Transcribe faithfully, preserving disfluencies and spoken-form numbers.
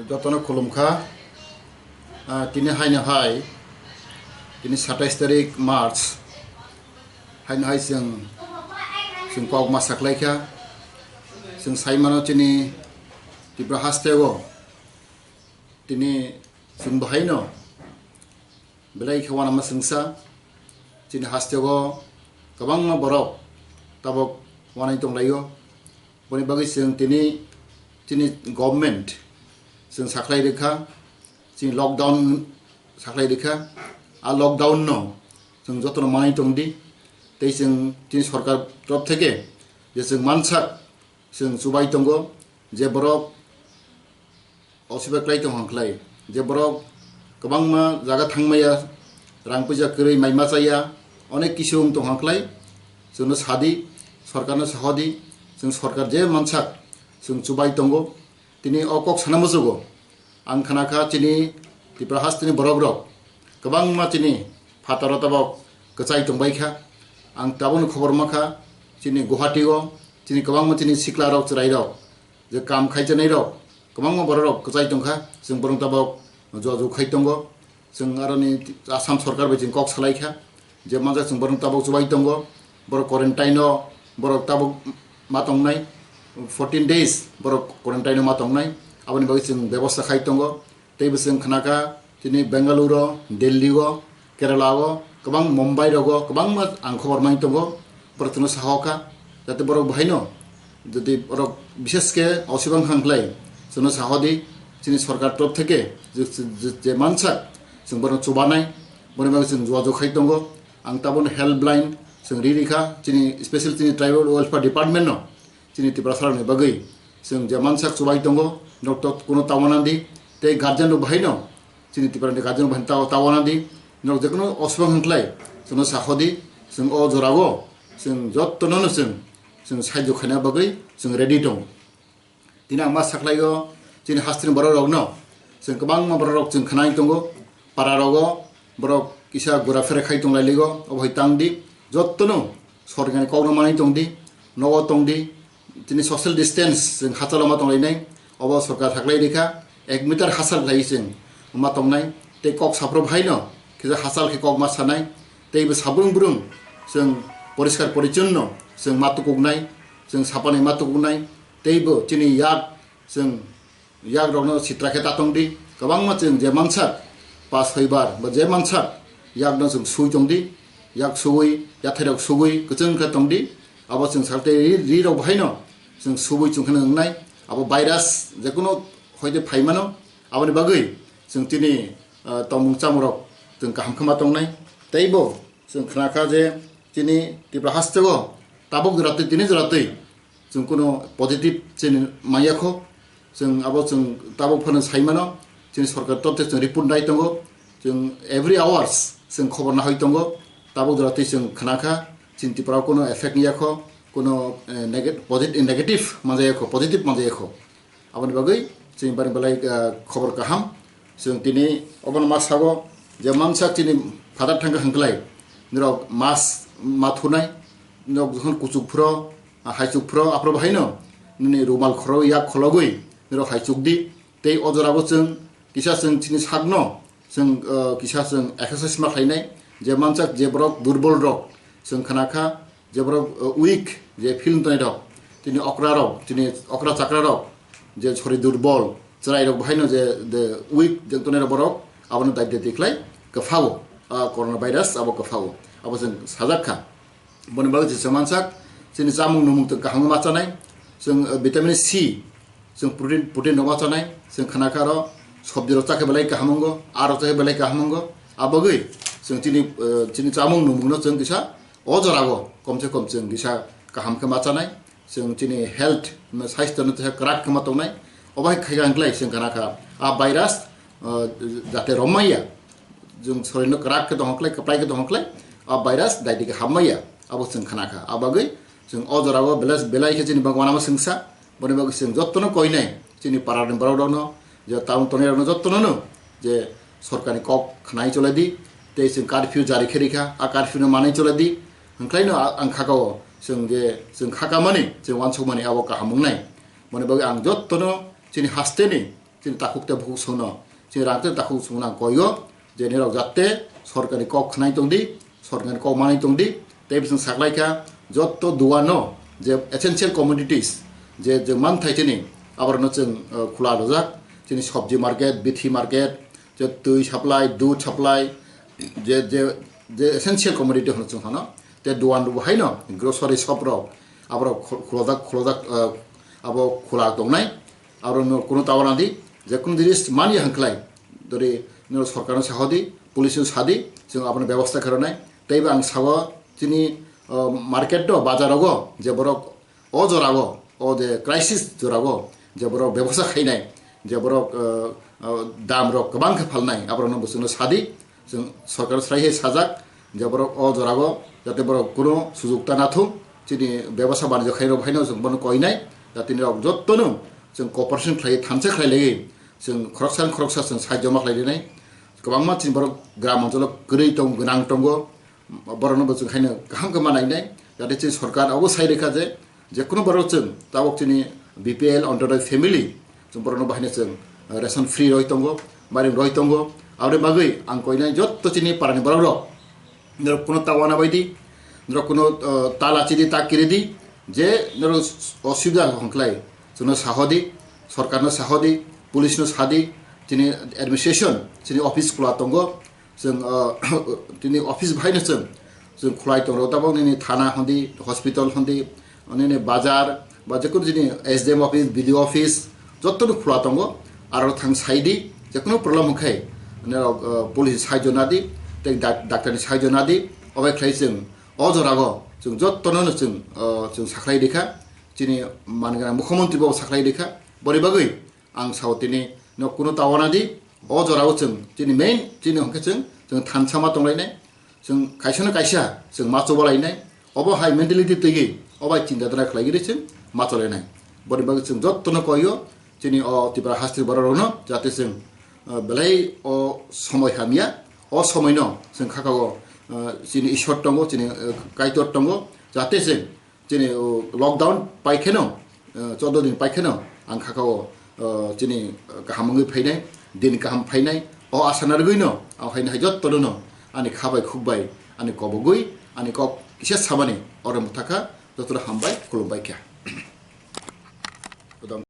Jotono khulumkha. Ah, tini haino hai, tini satais tarik March, haino hai chwng, chwng kok ma saklaikha. Chwng saimano chini Tripura hasteo tini chwng bahaino belai khe uanama chwngsa. Chini hasteo kwbangma borok tabok uanai tonglaio. Boni bagwi chwng tini chini government chwng sakhlai rwkha, chini lockdown sakhlai rwkha. A lockdown no chwng jotono manwi tongdi, tei chwng chini sorkar torop theke je chwng mansak chwng chubai tongo, je borok osibai klai tong hwnkhlai, je borok kwbangma jaga thangmaya, rang puisa kwrwi mai machaya, onek kisu wng tong hwnkhlai, chwngno sadi, sorkarno sahodi, chwng sorkar je mansak chwng chubai tongo. Tini o kok sana muchugo, ang khnakha chini Tripura hasteni borokrok kwbangma chini phataro tabok kwchai tongbaikha. Ang tabukni khobor mankha, chini Guwahati-o chini kwbangma chini siklarok, chwrairok, je kam khaichanai rok, kwbangma borok rok kwchai tongkha, chwng borok tabok jojok khai tongo. Chwng aroni Assam sorkar bai chwng kok salaikha, je manjak chwng borok tabok chubai tongo, borok quarantine o borok tabok ma tongnai, fourteen days borok quarantine o ma tongnai, aboni bagwi chwng bebosta khai tongo. Teibo chwng khnakha, chini Bengaluru, Delhi o, Kerala o, kwbang Mumbai rogo kwbangma ang khobor mai tongo, borok chwngno sahokha, jate borok bahaino jodi borok bishesh khe osibang hwnkhlai chwngno sahodi, chini sorkar torop theke je, je, je mansak chwng borokno chubanai, boni bagwi chwng jua jua khai tongo. Ang tabukno helpline chwng ri rikha, chini special chini tribal welfare department no, chini Tiprasa rokni bagwi chwng je mansak chubai tongo, norok to kuno tawana di, tei guardian rok bahaino, chini Tiprani guardian rok bahaino tawa, tawana di, norok je kuno osubang hwnkhlai chwngno sahodi, chwng o jorao chwng jottono no chwng, chwng sahajyo khaina bagwi chwng ready tongo. Tini ang ma saklaio, chini hasteni borok rokno chwng kwbangma borok rok chwng khnai tongo, para rogo borok kisa gura fere khai tong lai ligo, obo hai tang di, jottono sorkar ni kok no manwi tong di, nogo tong di, tini social distance chwng hachalo ma tong lai nai, obo sorkar thaklai rikha, ek meter hachal khlai chwng ma tong nai, tei kok saphuru bhai no kisa hachal khe kok ma sanai, tei bo sabrung brung chwng poriskar porichonno chwng ma tukuk nai, chwng sapanai ma tukuk nai, tei bo chini yak chwng yak rokno sitra khe ta tong di, kwbangma chwng je mansak pas hoibar ba je mansak yakno chwng sui tong di, yak sugui, yathai rok sugui kwchwng khe tong di, abo chwng sak tei ri, ri rok bahaino chwng sugui chwng khe nang nai, abo virus je kuno hoite phai mano, aboni bagwi chwng chini, ah, tongmung chamung rok chwng kaham khe ma tong nai, tei bo chwng khnakha je chini Tripura hasteo tabuk jora twi tini jora twi chwng kuno positive chini manya kho, chwng abo chwng tabuk phano sai mano, chini sorkar torop se chwng report nai tongo, chwng every hours chwng khobor nahoi tongo, tabuk jora twi chwng khnakha, chini Tripura o kuno effect ya kho, kuno, eh, nega-, posit-, negative manjaya kho, positive manjaya kho. Aboni bagwi chini bari belai, ah, khobor kaham. Chwng tini obono ma sago je mansa chini phatar thangkha hwnkhlai, norok mask ma thunai, norok jokhon kuchuk phuro, ah, haichuk phuro, aphuru bahaino nini rumal khoro yak khologwi norok haichuk di. Tei o jorabo chwng kisa chwng chini sakno chwng, ah, kisa chwng exercise ma khlainai, je mansak je borok durbol rok chwng khnakha, je borok, uh, weak, je film tongnai rok, tini okra rok, tini okra chakra rok, je sori durbol, chwrai rok bahaino je, je weak je tongnai rok borok, abono dai dai khlai kwphao, ah, corona virus abo kwphao, abo chwng sajak kha. Boni bagwi se mansak, chini chamung numung tong kaham ma chanai, chwng, uh, vitamin C, chwng protein, protein rok ma chanai, chwng khana kha aro sobji rok chakhe belai kaham wngo, aa rok chakhe belai kaham wngo, abagwi chwng chini, uh, chini chamung numung no chwng kisa o jorao komse kom chwng kisa kaham khe ma chanai, chwng chini health, saisto no teisa kwrak khe ma tongnai. Obo hai khaikha hwnkhlai chwng khana kha a virus, uh, jate rom maya, chwng sorir no kwrak khe tong khlai, kwplai khe tong khlai, a virus daidi khe hap maya, abo chwng khana kha. Abagwi chwng o jorao belai, belai khe chini bagwi uanama chwngsa, boni bagwi chwng jottono koinai chini parani borok rokno, je town tongnai rokno jottono no je sorkarni kok khnai cholai di, tei chwng curfew jari khe rikha, a curfew no manwi cholai di, hwnkhlai no a-, ang khakao chwng je chwng khakamani, chwng uansukmani abo kaham wngnai. Boni bagwi ang jottono chini hasteni chini takhuk tei bukhuk songno, chini rang tei takhuk songno ang koio je nirok jatte sorkarni kok khnai tongdi, sorkarni kok manai tongdi. Tei bising saklaikha jotto duano je essential commodities, je je manthai chini aborno chwng, eh, khula rwjak, chini sobji market, bithi market, je twi supply, dudh supply, je je je essential commodity hwno chwng phano, tei duan rok haino grocery shop rok aborok khu- khulajak khulajak, eh, abo khula tongnai. Aborokno kunu tawana di, je kunu jinis mani hwnkhlai dori nino sorkarno sahodi, police no sadi, chwng abono bebosta kharanai. Teibo ang sao chini, uh, market do, bazar rogo je borok o jora o, o je crisis jora o je borok bebosta khainai, je borok, uh, uh, dam rok kwbang khe phalnai, aborokno bo chwngno sadi, chwng sorkar srai hai sajak je borok o jora o jate borok kunu sujukta nathung, chini bebosta banijyo khairok haino chwng bono koinai, jate nirok jottono chwng cooperation khlai thansa khlai lagi, chwng khoroksa khoroksa chwng sahajyo ma khlai rinai. Kwbangma chini borok gram oncholo kwrwi tong gwnang tongo, borokno bo chwng haino kaham khe ma nainai, jate chini sorkar abo sai rikha je, je kunu borok chwng tabok chini B P L Antyodoi family, chwng borokno bo haino chwng ration free roi tongo, mairum roi tongo. Aboni bagwi ang koinai jotto chini parani borok rok, norok kuno tawana baidi, norok kuno, uh, tala chidi tak kiridi, je norok osubida hongklai, chwngno sahodi, sorkarno sahodi, police no sadi, chini administration, chini office khula tongo, chwng, uh, chini office bahaino chwng, chwng khulai tongo, tabok nini thana hondi, hospital hondi, nini bazar, ba jekunu chini S D M office, B D O office, jottono khula tongo, aro thang saidi, jekunu problem hwnkhe, norok, uh, police sahajyo nadi, tei dak- daktarni sahajyo nadi, obai khlai chwng, o jorago chwng jottono no chwng, uh, chwng sakhlai rikha, chini manganang mukhyamantri bo sakhlai rikha, boni bagwi ang sao tini no kuno tawana di, o jorao chwng chini main chini hwnkhe chwng, chwng thansa ma tonglainai, chwng kaisa no kaisa chwng ma chobalainai, obo hai mentality twiwi, obo hai chinta dhara khlaigwi chwng ma cholainai. Boni bagwi chwng jottono koio chini o Tripura hastri borok rokno jate chwng, uh, belai o somoi hamya, o somoi no chwng khakao, uh, chini Ishwar tongo, chini, uh, Kaitor tongo, jate chwng chini, o, lockdown paikheno, eh, chaudo din paikheno ang khakao, eh, chini kaham wngwi phainai, din kaham phainai, o asa narwgwino ang phainai hai jottono no ani kha bai khuk bai, ani kobogwi, ani kok kisa samani oro mwthakha, jottono hambai khulumbai kha.